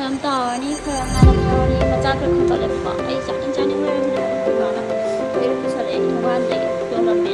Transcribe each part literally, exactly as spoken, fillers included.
ꯌꯥꯝ ꯇꯥꯔꯅꯤ, ꯈꯔ ꯉꯥꯜꯂꯛꯑꯅꯤ, ꯃꯆꯥ ꯈꯔ ꯈꯟꯒꯠꯂꯦꯕꯀꯣ꯫ ꯑꯩ ꯆꯥꯅꯤꯡ ꯆꯥꯅꯤꯡ ꯂꯩꯔꯝꯕꯅꯦ, ꯑꯗꯨ ꯏꯃꯥꯅ ꯂꯩꯔ ꯄꯨꯁꯜꯂꯛꯑꯦ, ꯊꯣꯡꯒꯥꯟꯗꯒꯤ ꯌꯣꯜꯂꯝꯃꯦ꯫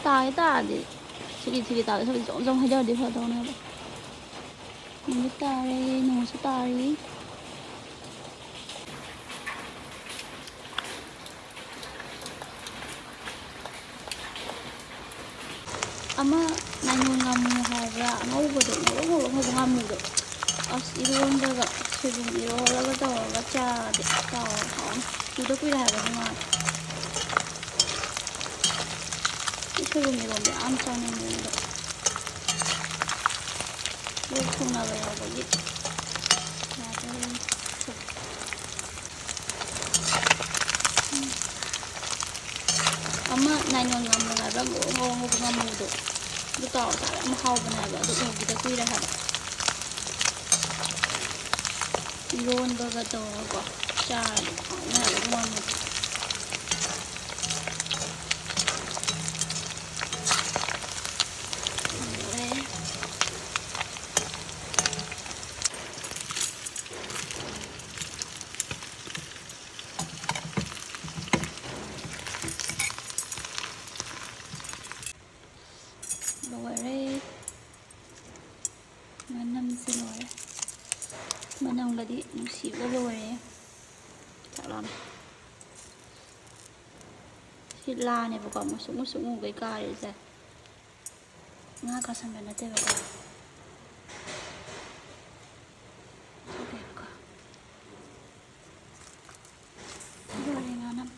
ꯇꯥꯒꯦ ꯇꯥꯔꯗꯤ, ꯊꯤꯔꯤ ꯊꯤꯔꯤ ꯇꯥꯒꯦ ꯇꯧꯔꯗꯤ ꯖꯣꯝ ꯖꯣꯝ ꯍꯩꯊꯔꯗꯤ ꯐꯗꯧꯅꯦꯕ꯫ ꯅꯣꯡꯁꯨ ꯇꯥꯔꯦ, ꯅꯣꯡꯁꯨ ꯇꯥꯔꯤ꯫ ꯑꯃ ꯅꯥꯏꯂꯣꯟ ꯉꯥꯃꯨ ꯍꯥꯏꯕ꯭ꯔꯥ, ꯑꯉꯧꯕꯗꯣ, ꯉꯧꯔꯣꯛ ꯉꯧꯔꯣꯛ ꯉꯧꯕ ꯉꯥꯃꯨꯗꯣ꯫ ꯑꯁ, ꯏꯔꯣꯟꯕꯒ ꯁꯣꯏꯕꯨꯝ ꯏꯔꯣꯜꯂꯒ ꯇꯧꯔꯒ ꯆꯥꯔꯗꯤ ꯆꯥꯎꯔ ꯍꯥꯎꯅꯤ꯫ ꯎꯗ ꯀꯨꯏꯔꯦ ꯍꯥꯏꯕ ꯑꯗꯨ ꯉꯥꯗꯣ꯫ ꯑꯩ ꯁꯣꯏꯕꯨꯝ ꯏꯔꯣꯟꯕ ꯌꯥꯝ ꯆꯥꯅꯤꯡꯉꯦ ꯑꯗꯣ꯫ ꯂꯣꯛ ꯊꯨꯡꯅꯕ ꯌꯥꯎꯕꯒꯤ ꯌꯥꯗꯣꯔꯦ꯫ ꯑꯃ ꯅꯥꯏꯂꯣꯟ ꯉꯥꯃꯨ ꯍꯥꯏꯕ꯭ꯔꯥ, ꯉꯧꯔꯣꯛ ꯉꯧꯕ ꯉꯥꯃꯨꯗꯣ, ꯑꯗꯨ ꯇꯥꯎꯔ ꯆꯥꯕ ꯌꯥꯝ ꯍꯥꯎꯕꯅꯦ ꯍꯥꯏꯕ꯫ ꯑꯗꯨ ꯎꯈꯤꯗ ꯀꯨꯏꯔꯦ ꯍꯥꯏꯕ꯫ ꯏꯔꯣꯟꯕꯒ ꯇꯧꯔꯒꯀꯣ ꯆꯥꯔꯗꯤ ꯍꯥꯎꯅꯤ ꯍꯥꯏꯕ ꯑꯗꯨ ꯉꯥꯃꯨꯗꯣ꯫ ꯂꯣꯏꯔꯦ꯫ ꯂꯣꯏꯔꯦ꯫ ꯉꯥꯅꯝꯁꯦ ꯂꯣꯏꯔꯦ꯫ ꯃꯅꯝꯒꯗꯤ ꯅꯨꯡꯁꯤꯕ ꯂꯣꯏꯔꯦ꯫ ꯆꯥꯛ ꯂꯥꯝꯃꯦ꯫ ꯁꯤ ꯂꯥꯅꯦꯕꯀꯣ, ꯃꯨꯁꯨꯛ ꯃꯨꯁꯨꯛ ꯃꯨꯒꯩ ꯀꯥꯔꯤꯁꯦ꯫ ꯉꯥ ꯀꯥꯁꯟꯕ ꯅꯠꯇꯦꯕꯀꯣ꯫ ꯊꯣꯛꯈ꯭ꯔꯦꯕꯀꯣ꯫ ꯂꯣꯏꯔꯦ ꯉꯥꯅꯝ꯫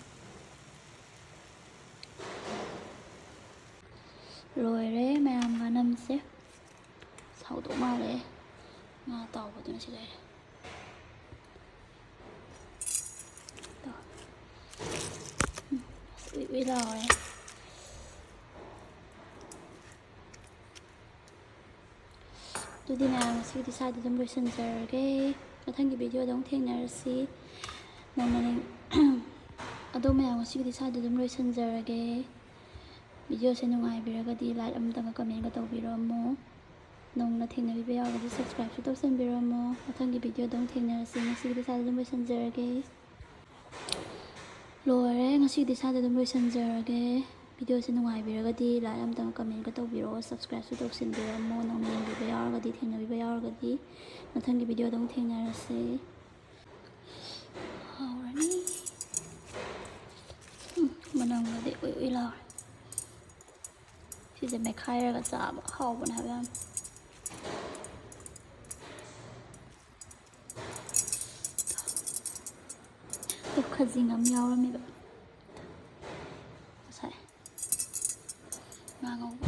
ꯂꯣꯏꯔꯦ ꯃꯌꯥꯝ ꯉꯥꯅꯝꯁꯦ꯫ ꯁꯥꯎꯗꯧ ꯃꯥꯜꯂꯦ꯫ ꯉꯥ ꯑꯇꯥꯎꯕꯗꯨꯅ ꯁꯤ ꯂꯩꯔꯦ꯫ ꯇꯣ꯫ ꯎꯝ, ꯑꯁ, ꯎꯏ ꯎꯏ ꯂꯥꯎꯔꯦ꯫ ꯑꯗꯨꯗꯤ ꯃꯌꯥꯝ ꯉꯁꯤꯒꯤꯗꯤ ꯁ꯭ꯋꯥꯏꯗ ꯑꯗꯨꯝ ꯂꯣꯏꯁꯤꯟꯖꯔꯒꯦ꯫ ꯃꯊꯪꯒꯤ ꯚꯤꯗꯤꯑꯣꯗ ꯑꯃꯨꯛ ꯊꯦꯡꯅꯔꯁꯤ꯫ ꯅꯣꯡꯃ ꯅꯤꯡ-, ꯑꯗꯣ ꯃꯌꯥꯝ ꯉꯁꯤꯒꯤꯗꯤ ꯁ꯭ꯋꯥꯏꯗ ꯑꯗꯨꯝ ꯂꯣꯏꯁꯤꯟꯖꯔꯒꯦ꯫ ꯚꯤꯗꯤꯑꯣꯁꯦ ꯅꯨꯡꯉꯥꯏꯕꯤꯔꯒꯗꯤ like ꯑꯃꯇꯪꯒ comment ꯇꯧꯕꯤꯔꯝꯃꯣ꯫ ꯅꯧꯅ ꯊꯦꯡꯅꯕꯤꯕ ꯌꯥꯎꯔꯒꯗꯤ subscribeꯁꯨ ꯇꯧꯁꯟꯕꯤꯔꯝꯃꯣ꯫ ꯃꯊꯪꯒꯤ ꯚꯤꯗꯤꯑꯣꯗ ꯑꯃꯨꯛ ꯊꯦꯡꯅꯔꯁꯤ꯫ ꯉꯁꯤꯒꯤꯗꯤ ꯁ꯭ꯋꯥꯏꯗ ꯑꯗꯨꯝ ꯂꯣꯏꯁꯤꯟꯖꯔꯒꯦ꯫ ꯂꯣꯏꯔꯦ꯫ ꯉꯁꯤꯒꯤꯗꯤ ꯁ꯭ꯋꯥꯏꯗ ꯑꯗꯨꯝ ꯂꯣꯏꯁꯤꯟꯖꯔꯒꯦ꯫ ꯚꯤꯗꯤꯑꯣꯁꯦ ꯅꯨꯡꯉꯥꯏꯕꯤꯔꯒꯗꯤ like ꯑꯃꯇꯪ commentꯀ ꯇꯧꯕꯤꯔꯛꯑꯣ, subscribeꯁꯨ ꯇꯧꯁꯤꯟꯕꯤꯔꯝꯃꯣ꯫ ꯅꯧꯅ ꯌꯦꯡꯕꯤꯕ ꯌꯥꯎꯔꯒꯗꯤ, ꯊꯦꯡꯅꯕꯤꯕ ꯌꯥꯎꯔꯒꯗꯤ ꯃꯊꯪꯒꯤ ꯚꯤꯗꯤꯑꯣꯗ ꯑꯃꯨꯛ ꯊꯦꯡꯅꯔꯁꯦ꯫ ꯍꯥꯎꯔꯅꯤ꯫ ꯎꯝ, ꯃꯅꯝꯒꯗꯤ ꯎꯏ ꯎꯏ ꯂꯥꯎꯔꯦ꯫ ꯁꯤꯁꯦ ꯃꯦꯠꯈꯥꯏꯔꯒ ꯆꯥꯕ ꯍꯥꯎꯕꯅꯦ ꯍꯥꯏꯕ ꯌꯥꯝ꯫ ꯑꯗꯨ ꯈꯖꯤꯡ ꯑꯃ ꯌꯥꯎꯔꯝꯃꯦꯕ ꯉꯁꯥꯏ꯫ ꯉꯥ ꯉꯧꯕ꯫